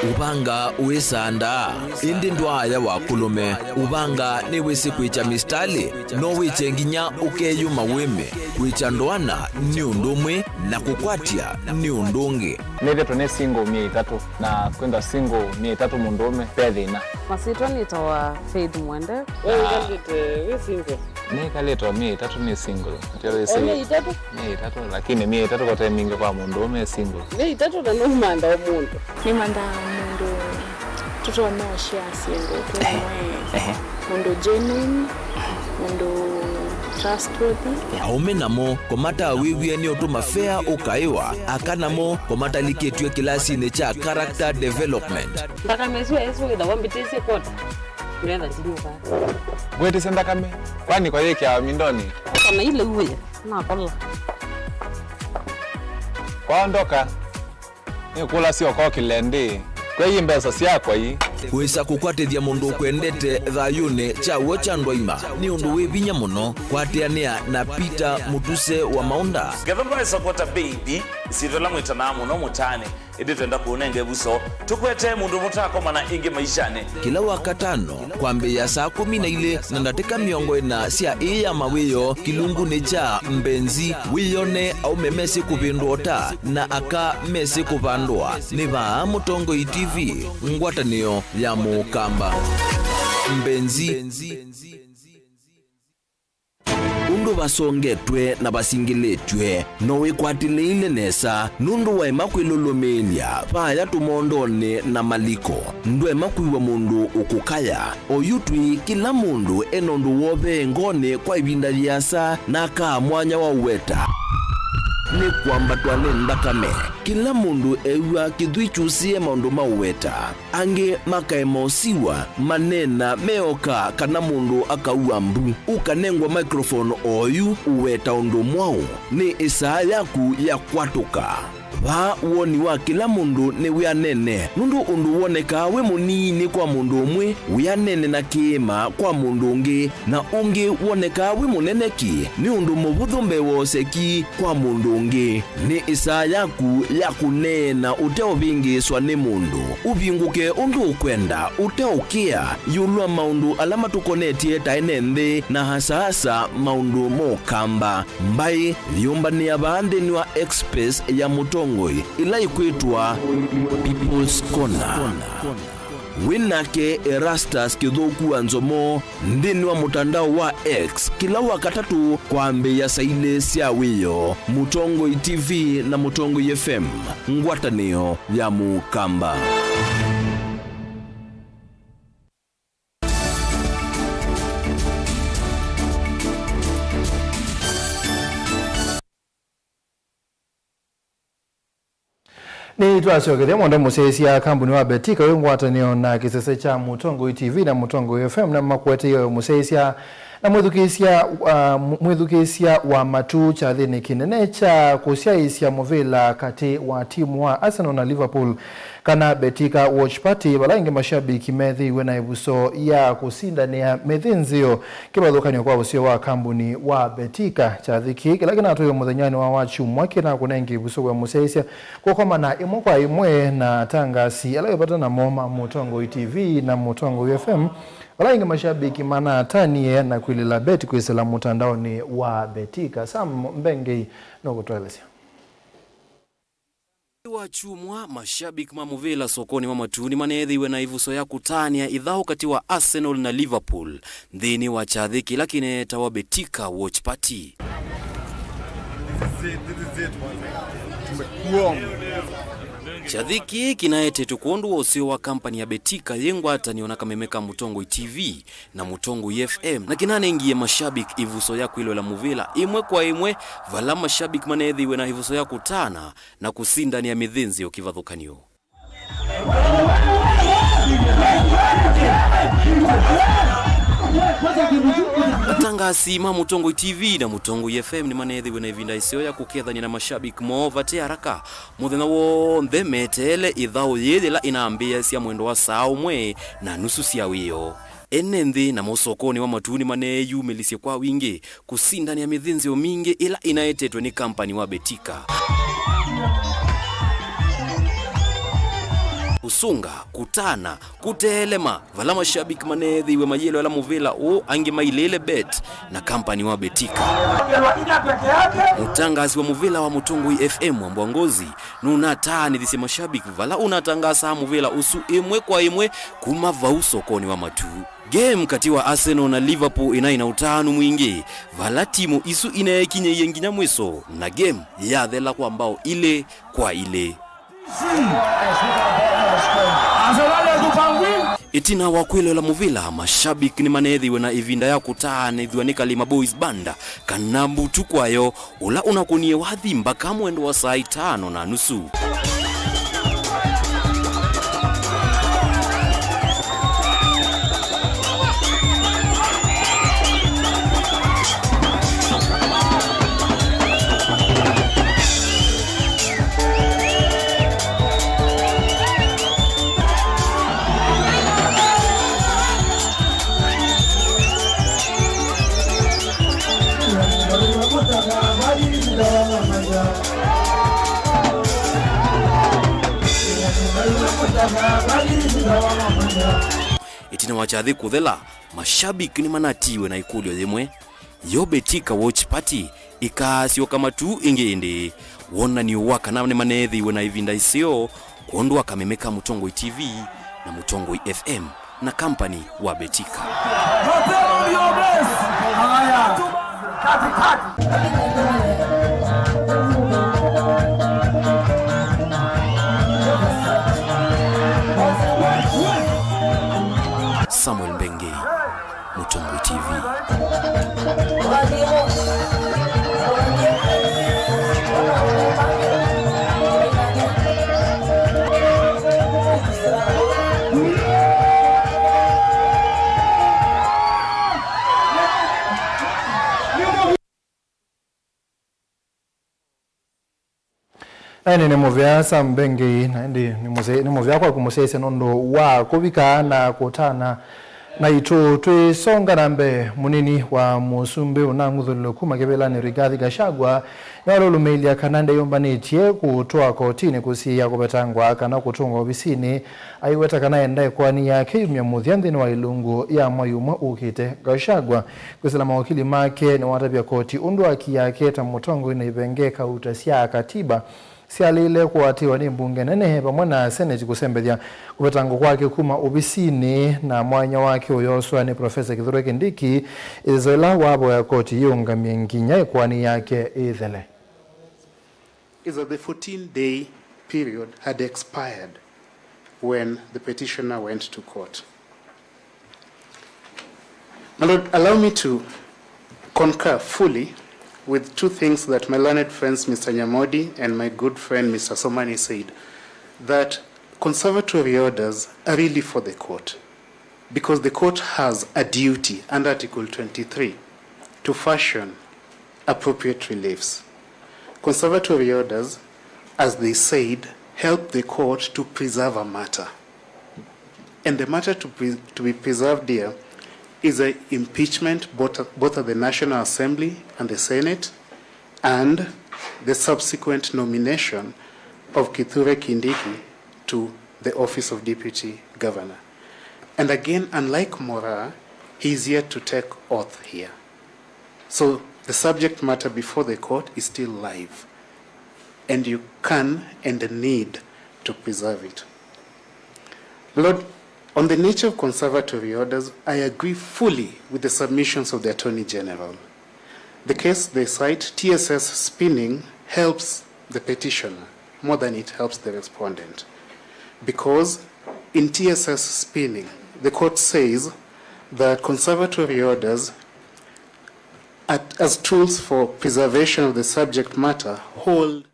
Ũvanga wĩsandaa, ĩndĩ ndwaaya wa kũlũme. Ũvanga nĩwĩsĩ kwĩkya mĩsitalĩ, no wĩkye nginya ũkeyũma wĩme. Kwĩkya ndoana nĩ ũndũ ũmwe, na kũkwatya nĩ ũndũ ũngĩ. Nĩthĩtwe nĩ single myei ĩtatũ, na kwĩthwa single myei ĩtatũ mũndũũme, ve thĩna. Masyĩtwa nĩtawa Faith Mwende. We wĩkalĩte wĩ single? Nĩkalĩte o myei ĩtatũ nĩ single. Ndio wĩsĩ. O myei ĩtatũ? Myei ĩtatũ, lakini myei ĩtatũ kote mingĩ kwa mũndũũme e single. Myei ĩtatũ na nũmantha o mũndũ. Nĩmanthaa mũndũ tũtonya ũshare syĩndũ twĩ vamwe, mũndũ genuine, mũndũ trustworthy. Aũme namo kũmatawĩw'e nĩ ũtũma fea ũkaĩwa, aka namo kũmatalikĩtw'e kĩlasinĩ kya character development. Nthakame ĩsu ĩsu wĩthawa mbĩtĩsye kota. Ndetha ndinyuka. Ngwĩtĩsye nthakame, kwani kwa yĩkĩawa mindoni? Kana ile uwe, nakola. Kwaondoka. Nĩkũlasya ũkokĩle ndĩ. Kwei mbesa syakwa ii. Kwĩsa kũkwatĩthya mũndũ ũkwendete thayũnĩ kya w'o kya ndwaima nĩ ũndũ wĩ vinya mũno. Kwatĩanĩa na Peter Mũtuse wa Maũnda. Ngetha mbae Sokota Baby, ĩsyĩtwa ĩla mwĩtanaa mũno mũtaanĩ, ĩndĩ twenda kũũnenga ĩvuso. Tũkwetee mũndũ mũtakomana ĩngĩ maishanĩ. Kĩla Wakatano, kwambĩĩa saa kũmi na ilĩ na ndatĩka mĩongo ĩna sya ĩĩ ya mawĩoo kĩlungunĩ kya Mbenzi, wĩyone aũme mesĩ kũvĩndũa ũta na aka mesĩ kũvandũa. Nĩ vaa Mũtongoi T V, ngwatanĩo ya Mũkamba. Mbenzi. Ũndũ vasongetw'e na vasingĩlĩtw'e, no wĩkwatĩlĩĩle nesa nũndũ waema kwĩlũlũmĩĩlya vaaya tũmondonĩ na maliko. Ndwaema kwĩw'a mũndũ ũkũkaya. Oyu twĩ kĩla mũndũ e na ũndũ wovee ngoonĩ kwa ĩvinda yĩasa na akaa mwanya wa ũweta. Nĩ kwambatwa nĩ nthakame. Kĩla mũndũ ew'a kĩthwii kyusĩe maũndũ ma ũweta. Angĩ makaema ũsiwa, maneena meoka kana mũndũ akaua mbu. Ũkanengwa microphone oyu ũweta ũndũ mwaũ. Nĩ ĩsaa yaku ya kwatũka. Vaa woni wa kĩla mũndũ nĩwĩanene, nũndũ ũndũ wonekaa wĩ mũnini kwa mũndũ ũmwe wĩanene na kĩĩma kwa mũndũ ũngĩ, na ũngĩ wonekaa wĩ mũnene ki nĩ ũndũ mũvũthũ mbee wa ũseki kwa mũndũ ũngĩ. Nĩ ĩsaa yaku ya kũneena ũteũvĩngĩĩswa nĩ mũndũ. Ũvingũke ũndũ ũkwenda, ũteũkĩa, ĩũlũ wa maũndũ ala matũkonetye ta ene nthĩ na asaasa maũndũ ma Ũkamba. Mbaĩ yĩũmbanĩa vaa nthĩnĩ wa X Space ya Mũtongoi, ĩla ĩkwĩtwa People's Corner. Wĩ nake Erastus Kĩthũku wa Nzomo nthĩnĩ wa mũtandao wa X kĩla Wakatatũ kwambĩĩa saa ilĩ sya wĩoo. Mũtongoi T V na Mũtongoi F M, ngwatanĩo ya Mũkamba. Nĩtwasyokethya mwenda mũsyaĩĩsya. Kambuni wa Betika wĩ ngwatanĩo na kĩsese kya Mũtongoi T V na Mũtongoi F M nĩmamakũeteie mũsyaĩĩsya Na mwĩthukĩĩsya, uh, mwĩthukĩĩsya wa matu, kyathĩnĩ kĩnene kya kũsyaĩĩsya mũvĩla katĩ wa timu wa Arsenal na Liverpool, kana Betika Watch Party, vala aingĩ mashabiki methĩiwe na ĩvuso ya kũsindanĩa mĩthĩnzĩo kĩvathũkany'o kwa ũseo wa kambuni wa Betika. Kyathĩ kĩĩ kĩla kĩnatwaiwe mũthenyanĩ wa Wakyumwa kĩnakũnengie ĩvuso wĩa mũsyaĩĩsya kũkomana ĩmwe kwa ĩmwe na atangasi ala wĩ vata namo ma Mũtongoi T V na Mũtongoi F M, vala aingĩ mashabiki manatanie na kwĩlĩla beti kwĩsĩla mũtandaonĩ wa Betika. Sam Mbengei nũkũtũelesya. Wakyumwa, mashabiki ma mũvĩla sokonĩ wa matu nĩmaneethĩiwe na ĩvuso ya kũtanĩa ĩthaũ katĩ wa Arsenal na Liverpool nthĩnĩ wa kyathĩ kĩla kĩneetawa Betika Watch Party. Kyathĩ kĩĩ kĩnaetetwe kwondũ wa ũseo wa kampani ya Betika yĩ ngwatanĩo na kameme ka Mũtongoi T V na Mũtongoi F M, na kĩnanengie mashabiki ĩvuso ya kwĩloela mũvĩla ĩmwe kwa ĩmwe, vala mashabiki maneethĩiwe na ĩvuso ya kũtana na kũsindanĩa mĩthĩnzĩo kĩvathũkany'o. Atangasi ma Mũtongoi T V na Mũtongoi F M nĩmaneethĩiwe na ĩvinda ĩseo ya kũkethany'a na mashabiki moo vate haraka mũthenya w'onthe meteele ĩthaũ yĩĩ yĩla ĩnambĩĩasya mwendo wa saa ũmwe na nusu sya wĩoo. Ene nthĩ namo sokonĩ wa matu nĩmaneeyumĩlisye kwa wingĩ kũsindanĩa mĩthĩnzĩo mingĩ ĩla ĩnaetetwe nĩ kampani wa Betika. Kũsũnga, kũtana, kũteelema, vala mashabiki maneethĩiwe mayĩloela mũvĩla ũũ, angĩ mailĩĩle bet na kampani wa Betika. Mũtangasi wa mũvĩla wa Mũtongoi F M Wambua Ngozi nũnataanĩthisye mashabiki vala ũnatangasaa mũvĩla ũsu ĩmwe kwa ĩmwe kuma vau sokonĩ wa matu. Game katĩ wa Arsenal na Liverpool ĩnaĩ na ũtanu mwingĩ, vala timu isu ineekinyĩie nginya mwĩso, na game yathela kwa mbao ilĩ kwa ilĩ. Ĩtina wa kwĩloela mũvĩla, mashabiki nĩmaneethĩiwe na ĩvinda ya kũtaanĩthw'a nĩ Kalima Boys Band, kana mbutu kwayo, ũla ũnakũnie wathi mbaka mwendo wa saa itano na nusu. Ĩtina wa kyathĩ kũthela, mashabiki nĩmanatiiwe na ĩkũlyo yĩmwe, yo Betika Watch Party ĩkaasyoka matu ĩngĩ ĩndĩĩ? Wonany'o wa kana nĩmaneethĩiwe na ĩvinda ĩseo kwondũ wa kameme ka Mũtongoi T V na Mũtongoi F M na kampani wa Betika. Mapema ndio best. Haya. Katikati. Samuel Mbengei, Mũtongoi T V. Na ĩndĩ nĩ mũvea Sam Mbengei, na ĩndĩ nĩ mũse-, nĩ mũvea kwaku mũsyaĩĩsya nũndũ wa kũvika na kũtana naitũ. Twĩsonga na mbee, mũnini wa mũsumbĩ ũnang'uthũlĩlwe kuma kĩvĩlanĩ Rigathi Gachagua nĩwalũlũmĩĩlya kana ndeyũmbanĩtye kũtwaa kotinĩ kũsiĩĩa kũvetangwa kana kũtũngwa ovisinĩ. Aiweta kana enda ĩkoani yake yumya mũthya nthĩnĩ wa ĩlungu ya mwai ũmwe ũkĩte. Gachagua kwĩsĩla mawakili make nĩwatavya koti ũndũ haki yake ta mũtongoi na ivenge kauta sya katiba syalĩle kũatĩĩwa nĩ mbunge nene vamwe na seneti kũsembethya kũvetangwa kwake kuma ovisinĩ, na mwanya wake ũyoswa nĩ Profesa Kithure Kindiki, ĩseso ĩla wavoya koti yĩũngamye nginya ĩkoani yake ĩthele. Is that the fourteen-day period had expired when the petitioner went to court. My Lord, allow me to concur fully with two things that my learned friends, Mister Nyamodi and my good friend, Mister Somani, said, that conservatory orders are really for the court. because the court has a duty under Article twenty-three to fashion appropriate reliefs. Conservatory orders, as they said, help the court to preserve a matter. And the matter to, pre- to be preserved here is the impeachment both, both at the National Assembly and the Senate, and the subsequent nomination of Kithure Kindiki to the office of Deputy Governor. And again, unlike Moraa, he is yet to take oath here. So the subject matter before the court is still live, and you can and need to preserve it. Lord, on the nature of conservatory orders, I agree fully with the submissions of the Attorney General. The case they cite, T S S spinning, helps the petitioner more than it helps the respondent. Because in T S S spinning, the court says that conservatory orders at, as tools for preservation of the subject matter hold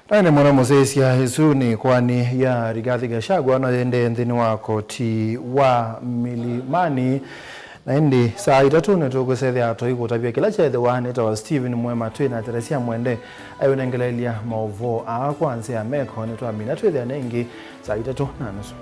Na ĩndĩ mũno mũsyaĩĩsya, ĩsu nĩ ĩkoani ya Rigathi Gachagua no yĩendee nthĩnĩ wa koti wa Milimani. Na ĩndĩ saa itatũ nĩtũkwĩsethĩa tũikũtavya kĩla kyethĩwa nĩtawa Stephen Mwema twĩ na Teresia Mwende aiũnengeleelya maũvoo aa kwa nzĩa ya meko. Nĩtwamina twĩthĩane ĩngĩ saa itatũ na nusu.